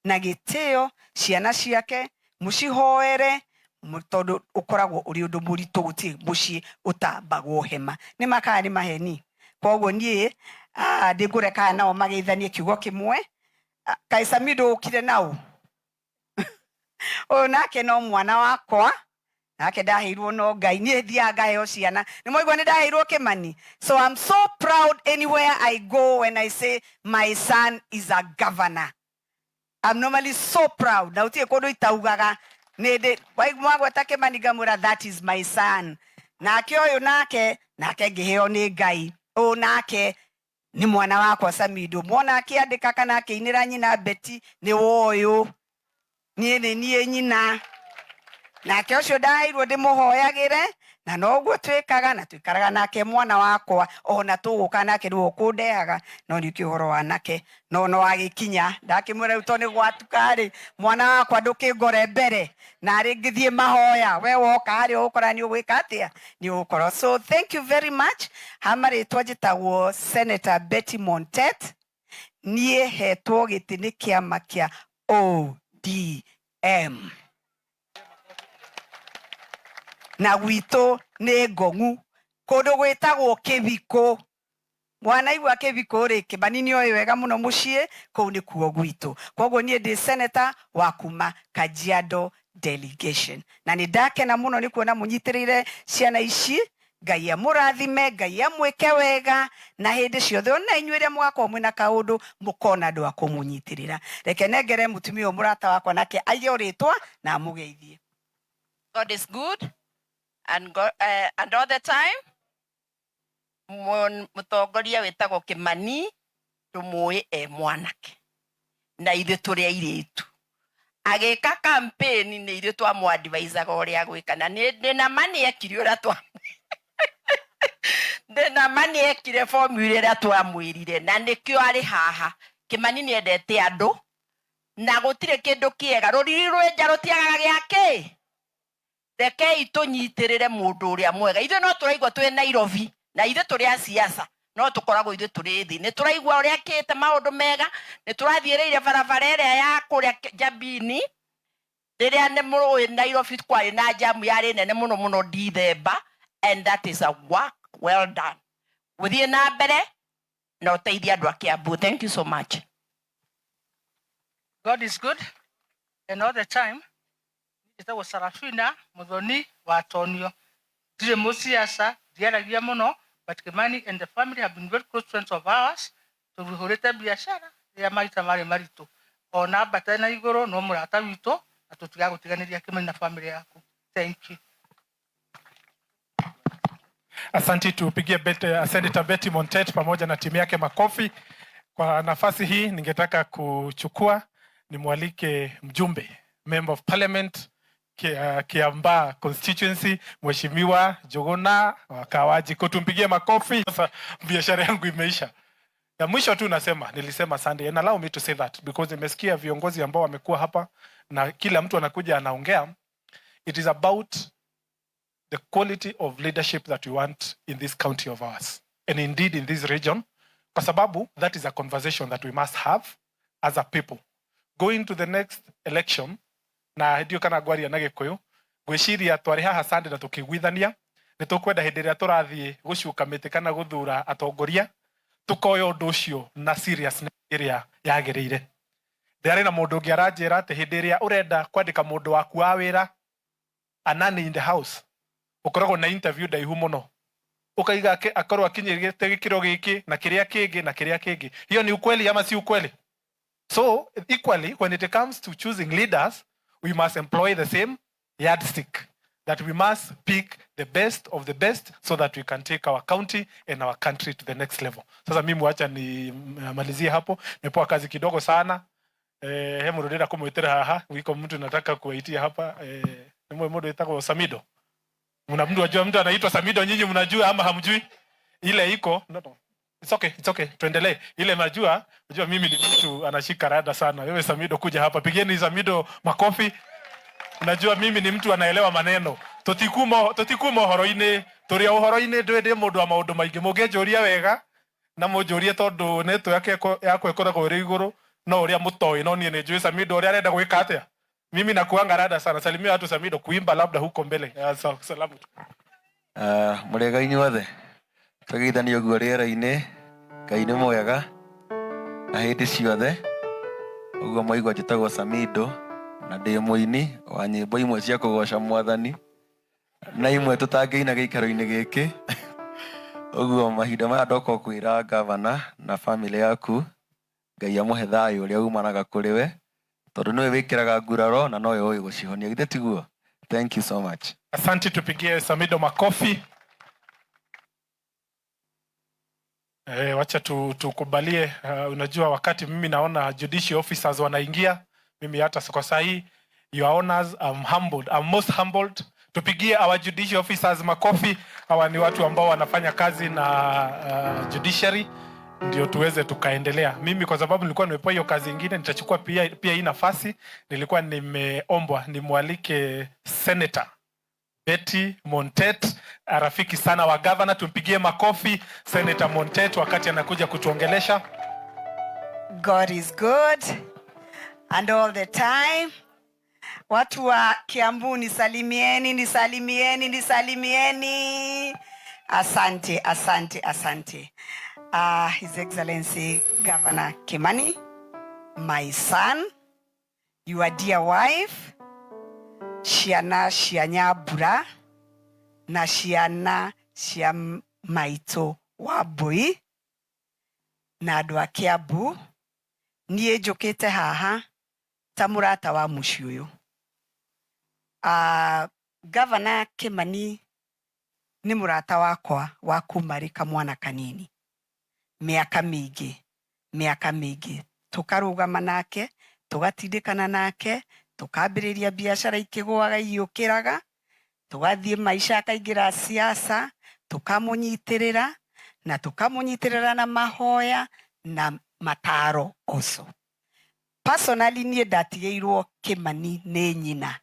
na gĩtĩo, ciana ciake mũcihoere, tondũ ũkoragwo ũrĩ ũndũ mũritũ. Gũtirĩ mũciĩ ũtambagwo hema. Nĩ makaa nĩ maheni. Koguo niĩ ndĩngũreka nao mageithanie kiugo kĩmwe. Kaĩ Samido ũkire nau? Ũyũ nake no mwana wakwa, nake ndaheirwo no Ngai. Niĩ thiaga ngaheo ciana. Nĩ mwaigua nĩ ndaheirwo Kĩmani. So I'm so proud anywhere I go when I say my son is a governor. I'm normally so proud, na gũtirĩ kũndũ itaugaga. Nĩ ndĩ mwagweta Kĩmani, ngamwĩra, "That is my son." Nake ũyũ nake ngĩheo nĩ Ngai. Ũyũ nake nĩ mwana wakwa Samido. Mwona akĩandĩka kana akĩinĩra nyina Beti, nĩ woyũ. Niĩ nĩ niĩ nyina. Nake ũcio ndaheirwo ndĩmũhoyagĩre, na noguo twĩkaga na tũikaraga nake. Mwana wakwa ona tũgũka nake nĩwe ũkũndehaga, no nĩ ũkĩ ũhoro wa nake no agĩkinya. Ndakĩmwĩra rĩu, tondũ nĩ gwatuka rĩ, mwana wakwa, ndũkĩngore mbere na rĩ ngĩthiĩ mahoya. We woka harĩa ũgũkora nĩ ũgwĩka atĩa, nĩ ũgũkorwo. So thank you very much. Ha marĩtwa njĩtagwo Senator Betty Montet. Niĩ hetwo gĩtĩ nĩ kĩama kĩa ODM, na gwitũ nĩ Ngong'u, kũndũ gwĩtagwo Kĩbikũ. Mwanaigua Kĩbikũ rĩ, Kĩmani nĩ oĩ wega mũno mũciĩ kũu nĩ kuo gwitũ. Koguo niĩ ndĩ senator wa kuma Kajiado delegation, na nĩ ndakena mũno nĩ kuona mũnyitĩrĩire ciana ici. Ngai amũrathime, Ngai amwĩke wega na hĩndĩ ciothe. Ona inyuĩ rĩa mũgakorwo mwĩna kaũndũ, mũkona andũ a kũmũnyitĩrĩra. Reke nengere mũtumia ũyũ, mũrata wakwa, nake aige rĩtwa na amũgeithie.
God is good and, God, and all the time. Mũtongoria wĩtagwo Kĩmani tũmũĩ e mwanake, na ithuĩ tũrĩ airĩtu. Agĩka campaign nĩ ithuĩ twamũ-advisaga ũrĩa agwĩka, na ndĩna ma nĩ ekire ũrĩa twa ndĩna ma nĩ ekire formula ĩrĩa twamwĩrire, na nĩkĩo arĩ haha. Kĩmani nĩ endete andũ, na gũtirĩ kĩndũ kĩega rũriri rwĩnja rũtiagaga gĩakĩ. Rekei tũnyitĩrĩre mũndũ ũrĩa mwega. Ithuĩ no tũraigua twĩ Nairobi, na ithuĩ tũrĩ a siasa, no tũkoragwo ithuĩ tũrĩ thĩ. Nĩ tũraigua ũrĩa akĩte maũndũ mega. Nĩ tũrathiĩrĩire barabara ĩrĩa ya kũrĩa Njambini, rĩrĩa nĩ mũrũĩ Nairobi kwarĩ na jamu yarĩ nene mũno mũno December, and that is a work well done. Gũthiĩ na mbere na ũteithie andũ a Kiambu. Thank you so much.
God is good and all the time. Njĩtagwo Sarafina Muthoni wa Tonio. Ndirĩ mũciaca, ndiaragia mũno, but Kimani and the family have been very close friends of ours. Tũhũrĩte biacara rĩrĩa maita marĩ maritũ. Ona ambata na igũrũ no mũrata witũ, na tũtigagũtiganĩria, Kimani, na family yaku. Thank you.
Asante, tupigie Senator Betty Montet pamoja na timu yake makofi. Kwa nafasi hii ningetaka kuchukua nimwalike mjumbe, Member of Parliament, Kiambaa constituency, Mheshimiwa Njuguna wa Kawanjiku. Tumpigie makofi. Sasa biashara yangu imeisha. Ya mwisho tu nasema, nilisema Sunday, and allow me to say that because nimesikia viongozi ambao wamekuwa hapa na kila mtu anakuja anaongea. It is about the quality of leadership that we want in this county of ours and indeed in this region, kwa sababu that is a conversation that we must have as a people going to the next election. Na ndio kana ngwaria na Gĩkũyũ, ngwĩciria twarĩ haha Sunday na tũkĩiguithania nĩ tũkwenda hĩndĩ ĩrĩa tũrathiĩ gũcuka mĩtĩ kana gũthura atongoria, tũkoya ũndũ ũcio na seriousness ĩrĩa yagĩrĩire. Ndĩrarĩ na mũndũ ũngĩ aranjĩra atĩ hĩndĩ ĩrĩa ũrenda kwandĩka mũndũ waku wa wĩra, a nanny in the house, ũkoragwo na interview ndaihu mũno, ukaiga akorwo akinyĩrĩte gĩkĩro gĩkĩ na kĩrĩa kĩngĩ na kĩrĩa kĩngĩ. Hiyo ni ukweli ama si ukweli? So equally, when it comes to choosing leaders, we must employ the same yardstick, that we must pick the best of the best so that we can take our county and our country to the next level. Sasa mimi wacha nimalizie hapo. Nimepewa kazi kidogo sana. He mũndũ ndĩrenda kũmwĩtĩra haha wiko, mtu nataka kuwaitia hapa. Nĩ mũndũ wĩtagwo Samido. Mna mtu ajua mtu anaitwa Samido, nyinyi mnajua ama hamjui? Ile iko no, no. It's okay, it's okay. Tuendelee. Ile najua, najua mimi ni mtu anashika rada sana. Wewe Samido kuja hapa. Pigeni Samido makofi. Unajua mimi ni mtu anaelewa maneno. Tutikumo tutikumo horo-inĩ, tũrĩ o ũhoro-inĩ ndĩ ndĩ mũndũ wa maũndũ maingĩ. Mũngĩnjũria wega na mũnjũrie tondũ network yakwa ĩkoragwo ĩrĩ igũrũ no ũrĩa mũtoĩ no niĩ nĩ njũĩ Samido ũrĩa arenda gwĩka atĩa. Mimi nakuanga rada sana. Salimia watu Samido kuimba labda huko mbele. So, salamu.
Mũrĩega inyuothe twageithania ũguo rĩera-inĩ. Ngai nĩ mwega na hĩndĩ ciothe. Ũguo mwaigua njĩtagwo Samido na ndĩ mũini wa nyĩmbo imwe cia kũgoca mwathani na imwe tũtangĩina gĩikaro-inĩ gĩkĩ. Ũguo mahinda maya ndoka kwĩra gavana na family yaku Ngai amũhe thayũ ũrĩa umanaga kũrĩ we, tondũ nĩwe wĩkĩraga nguraro na nowe ũĩ gũcihonia. Githĩ tiguo? Thank you so much.
Asante, tupigie Samido makofi. Wacha tukubalie. Unajua wakati mimi naona judicial officers wanaingia, mimi hata kwa sahi, your honors, I'm humbled. I'm most humbled. Tupigie our judicial officers makofi. Hawa ni watu ambao wanafanya kazi na judiciary ndio tuweze tukaendelea. Mimi kwa sababu nilikuwa nimepewa hiyo kazi ingine, nitachukua pia hii nafasi. Nilikuwa nimeombwa nimwalike Senator Betty Montet, rafiki sana wa governor. Tumpigie makofi Senator Montet wakati anakuja kutuongelesha.
God is good and all the time. Watu wa Kiambu nisalimieni, nisalimieni, nisalimieni. Asante, asante, asante. His Excellency Governor Kimani, my son, your dear wife, ciana cia Nyambura na ciana cia maitũ wa Mbui na andũ a Kiambu, niĩ njũkĩte haha ta mũrata wa mũciĩ ũyũ. Governor Kimani nĩ mũrata wakwa wa kuma rĩ kamwana kanini, mĩaka mĩingĩ, mĩaka mĩingĩ, tũkarũgama nake, tũgatindĩkana nake, tũkambĩrĩria biacara ikĩgũaga igĩũkĩraga, tũgathiĩ maica akaingĩra siasa, tũkamũnyitĩrĩra na tũkamũnyitĩrĩra na mahoya na mataro also. Personally niĩ ndatigĩirwo Kimani nĩ nyina,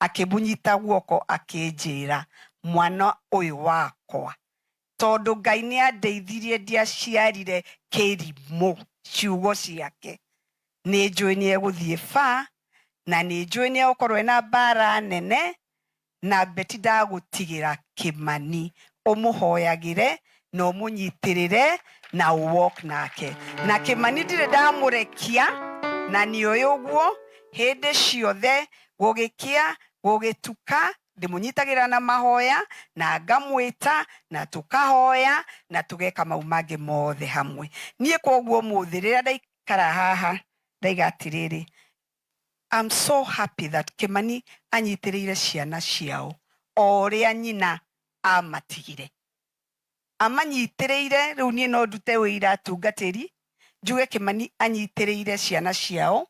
akĩmũnyita guoko akĩnjĩra mwana ũyũ wakwa, tondũ Ngai nĩ andeithirie ndiaciarire kĩrimũ, ciugo ciake nĩ njũĩ nĩ egũthiĩ ba na nĩ njũĩ nĩ egũkorwo ena mbara nene, na Betty ndagũtigĩra Kimani, ũmũhoyagĩre na ũmũnyitĩrĩre na ũwalk nake. Na Kimani ndirĩ ndamũrekia, na nĩ ũĩ ũguo hĩndĩ ciothe, gũgĩkĩa gũgĩtuka, ndĩmũnyitagĩra na mahoya na ngamwĩta na tũkahoya na tũgeka mau mangĩ mothe hamwe. Niĩ koguo ũmũthĩ rĩrĩa ndaikara haha ndaiga atĩrĩrĩ, I'm so happy that Kimani anyitĩrĩire ciana ciao o ũrĩa nyina amatigire, amanyitĩrĩire. Rĩu niĩ no ndute wĩira atungatĩri njuge Kimani anyitĩrĩire ciana ciao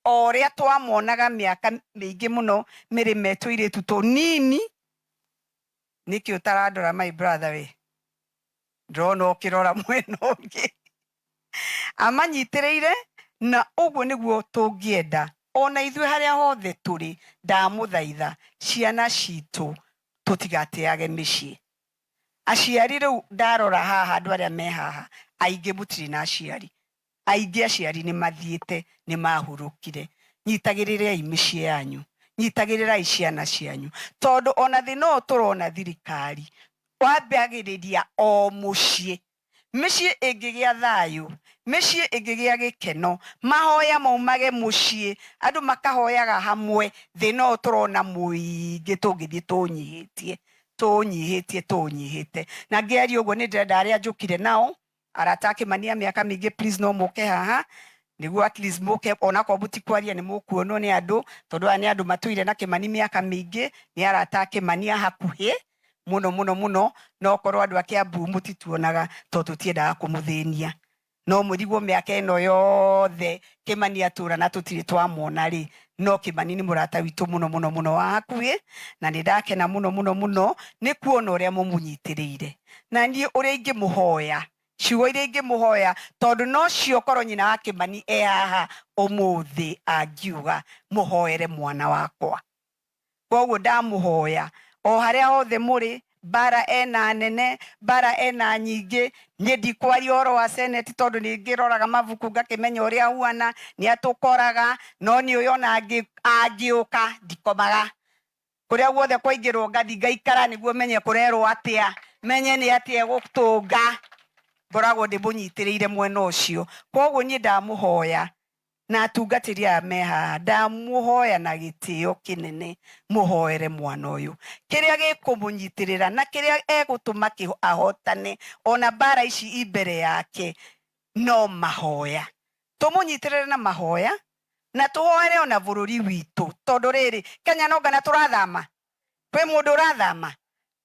o ũrĩa twamonaga mĩaka mĩingĩ mũno mĩrĩme tũirĩtu tũnini. Nĩkĩ ũtarandora my brother we? Ndĩrona ũkĩrora mwena ũngĩ. Amanyitĩrĩire na ũguo nĩguo tũngĩenda ona ithuĩ harĩa hothe tũrĩ. Ndamũthaitha ciana citũ tũtigateage mĩciĩ. Aciari rĩu ndarora haha andũ arĩa me haha aingĩ mũtirĩ na aciari, aingĩ aciari nĩ mathiĩte, nĩ mahurũkire. Nyitagĩrĩrai mĩciĩ yanyu, nyitagĩrĩrai ciana cianyu, tondũ ona thĩna ũyũ tũrona thirikari wambagĩrĩria o mũciĩ. Mĩciĩ ĩngĩgĩa thayũ, mĩciĩ ĩngĩgĩa gĩkeno, mahoya maumage mũciĩ, andũ makahoyaga hamwe, thĩna ũyũ tũrona mũingĩ tũngĩthiĩ tũnyihĩtie tũnyihĩtie tũnyihĩte. Na ngĩaria ũguo nĩ ndĩrenda arĩa njũkire nao arata a Kimani a mĩaka mĩingĩ, please no mũke haha nĩguo at least mũke onakorwo mũtikwaria nĩ mũkuonwo nĩ andũ, tondũ aya nĩ andũ matũire na Kimani mĩaka mĩingĩ, nĩ arata a Kimani a hakuhĩ mũno mũno mũno. No korwo andũ a Kiambu mũtituonaga tondũ tũtiendaga kũmũthĩnia. No mũrigwo mĩaka ĩno yothe Kĩmani atũra na tũtirĩ twamwona rĩ, no Kĩmani nĩ mũrata witũ mũno mũno mũno wa hakuhĩ, na nĩ ndakena mũno mũno mũno nĩ kuona ũrĩa mũmũnyitĩrĩire. Na niĩ ũrĩa ingĩmũhoya, ciugo iria ingĩmũhoya, tondũ nocio korwo nyina wa Kĩmani e haha ũmũthĩ angiuga mũhoere mwana wakwa. Koguo ndamũhoya o harĩa hothe mũrĩ, mbara ena nene, mbara ena nyingĩ, niĩ ndikwaria ũhoro wa senate tondũ nĩ ngĩroraga mabuku ngakĩmenya ũrĩa huana, nĩ atũkoraga, no niĩ ũyũ ona angĩũka ndikomaga. Kũrĩa guothe kwaingĩrwo ngathi ngaikara nĩguo menye kũrerwo atĩa, menye nĩ atĩa egũtũnga, ngoragwo ndĩmũnyitĩrĩire mwena ũcio. Koguo niĩ ndamũhoya na atungatĩri aya me haha, ndamũhoya na gĩtĩo kĩnene mũhoere mwana ũyũ, kĩrĩa gĩkũmũnyitĩrĩra na kĩrĩa egũtũma ahotane ona mbara ici i mbere yake no mahoya. Tũmũnyitĩrĩre na mahoya na tũhoere ona bũrũri witũ, tondũ rĩrĩ Kenya no ngana tũrathama, kwĩ mũndũ ũrathama.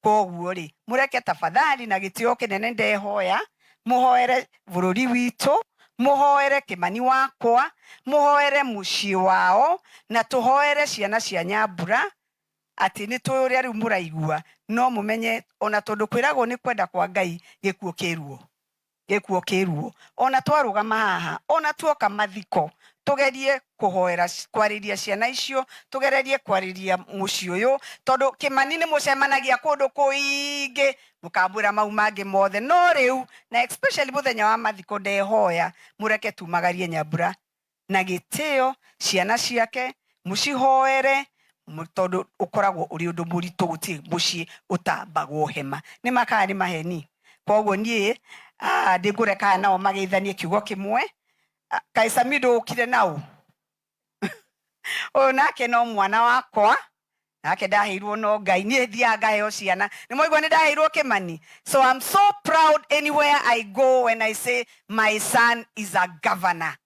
Koguo rĩ mũreke tafadhali na gĩtĩo kĩnene ndehoya mũhoere bũrũri witũ, mũhoere Kĩmani wakwa, mũhoere mũciĩ wao, na tũhoere ciana cia Nyambura atĩ nĩ tũĩ ũrĩa rĩu mũraigua, no mũmenye ona tondũ kwĩragwo nĩ kwenda kwa Ngai gĩkuũ kĩ ruo, gĩkuũ kĩ ruo. Ona twarũgama haha, ona tuoka mathiko, tũgerie kũhoera, kwarĩria ciana icio, tũgererie kwarĩria mũciĩ ũyũ, tondũ Kĩmani nĩ mũcemanagia kũndũ kũingĩ, mũkamwĩra mau mangĩ mothe, no rĩu na especially mũthenya wa mathiko ndehoya mũreke tumagarie Nyambura na gĩtĩo, ciana ciake mũcihoere, tondũ ũkoragwo ũrĩ ũndũ mũritũ, gũtirĩ mũciĩ ũtambagwo hema. Nĩ makaa nĩ maheni. Koguo niĩ ndĩngũreka nao mageithanie kiugo kĩmwe. Kaĩ Samido ũkire nau? Ũyũ nake no mwana wakwa, nake ndaheirwo no Ngai, niĩ thiaga ngaheo ciana. Nĩ mwaigua nĩ ndaheirwo Kĩmani. So I'm so proud anywhere I go when I say my son is a governor.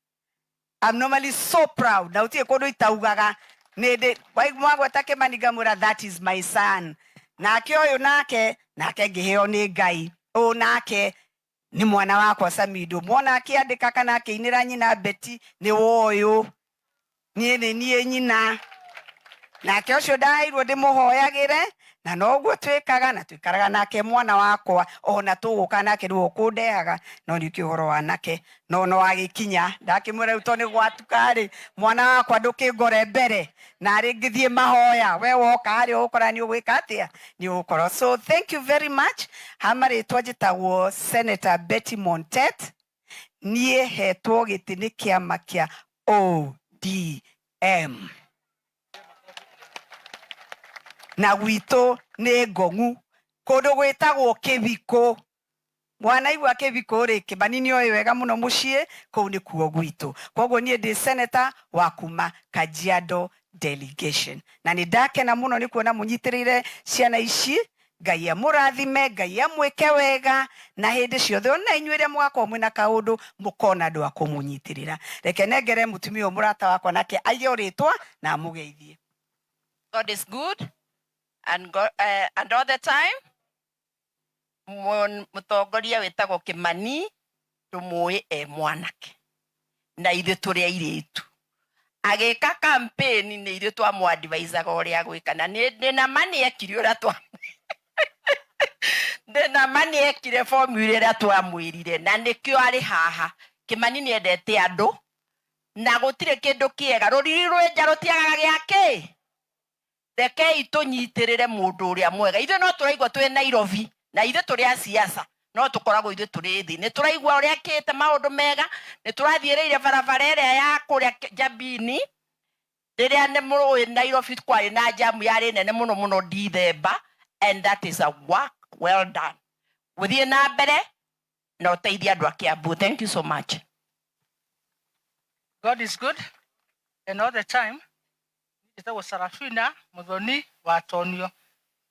I'm normally so proud. Na gũtirĩ kũndũ itaugaga. Nĩ ndĩ mwagweta Kĩmani ngamwĩra that is my son. Nake ũyũ nake, nake ngĩheo nĩ Ngai. Ũyũ nake nĩ mwana wakwa Samido. Mwona akĩandĩka kana akĩinĩra nyina Betty nĩ woyũ. Niĩ nĩ niĩ nyina. Nake ũcio ndaheirwo ndĩmũhoyagĩre, na noguo twĩkaga, na twĩkaraga nake mwana wakwa, ona tũgũka nake nĩwe ũkũndehaga, no nĩ ũkĩ ũhoro wa nake, no no agĩkinya, ndakĩmwĩra rĩu tondũ nĩ gwatuka rĩ, mwana wakwa ndũkĩngore mbere, na rĩ ngĩthiĩ mahoya, we woka harĩa ũgũkora nĩ ũgwĩka atĩa, nĩ ũgũkorwo. So thank you very much. Ha marĩtwa njĩtagwo Senator Betty Montet, niĩ hetwo gĩtĩ nĩ kĩama kĩa ODM. Na gwitũ nĩ Ngong'u, kũndũ gwĩtagwo Kĩbikũ. Mwanaigua Kĩbikũ rĩ, Kĩmani nĩ oĩ wega mũno mũciĩ, kũu nĩkuo gwitũ. Koguo niĩ ndĩ senator wa kuma Kajiado delegation. Na nĩ ndakena mũno nĩ kuona mũnyitĩrĩire ciana ici. Ngai amũrathime, Ngai amwĩke wega, na hĩndĩ ciothe ona inyuĩ rĩrĩa mũgakorwo mwĩna kaũndũ mũkona andũ a kũmũnyitĩrĩra. Reke nengere mũtumia ũyũ mũrata wakwa nake aige rĩtwa na amũgeithie.
God is good and God, and all the time. Mũtongoria wĩtagwo Kĩmani tũmũĩ e mwanake na ithuĩ tũrĩ airĩtu. Agĩka campaign nĩ ithuĩ twamũ-advisaga ũrĩa gwĩka, na ndĩna ma nĩ ekire ũrĩa twa ndĩna ma nĩ ekire formula ĩrĩa twamwĩrire, na nĩkĩo arĩ haha. Kĩmani nĩ endete andũ na gũtirĩ kĩndũ kĩega, rũriri rwĩ nja rũtiagaga gĩa kĩ. Rekei tũnyitĩrĩre mũndũ ũrĩa mwega. Ithuĩ no tũraigua twĩ Nairobi, na ithuĩ tũrĩ a siasa, no tũkoragwo ithuĩ tũrĩ thĩ. Nĩ tũraigua ũrĩa akĩte maũndũ mega, nĩ tũrathiĩrĩire barabara ĩrĩa ya kũrĩa Njabini, rĩrĩa nĩ mũrũĩ Nairobi kwarĩ na jamu yarĩ nene mũno mũno December, and that is a work well done. Gũthiĩ na mbere na ũteithie andũ a Kiambu. Thank you so much.
God is good and all the time. Njĩtagwo Sarafina Muthoni wa Tonio.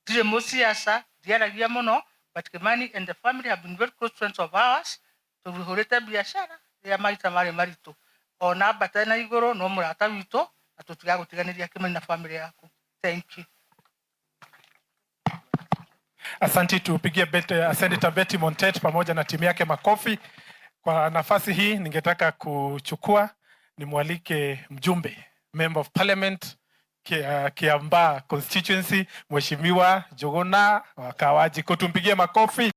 Ndirĩ mũciaca, ndiaragia mũno, but Kimani and the family have been very close friends of ours. Tũhũrĩte biacara rĩrĩa maita marĩ maritũ. Ona ambata na igũrũ no mũrata witũ, na tũtigagũtiganĩria Kimani na family yaku. Thank you.
Asante, tupigie Senator Betty Montet pamoja na timu yake makofi. Kwa nafasi hii ningetaka kuchukua nimwalike mjumbe, Member of Parliament, Kiambaa constituency, Mheshimiwa Njuguna wa Kawanjiku. Tumpigie makofi.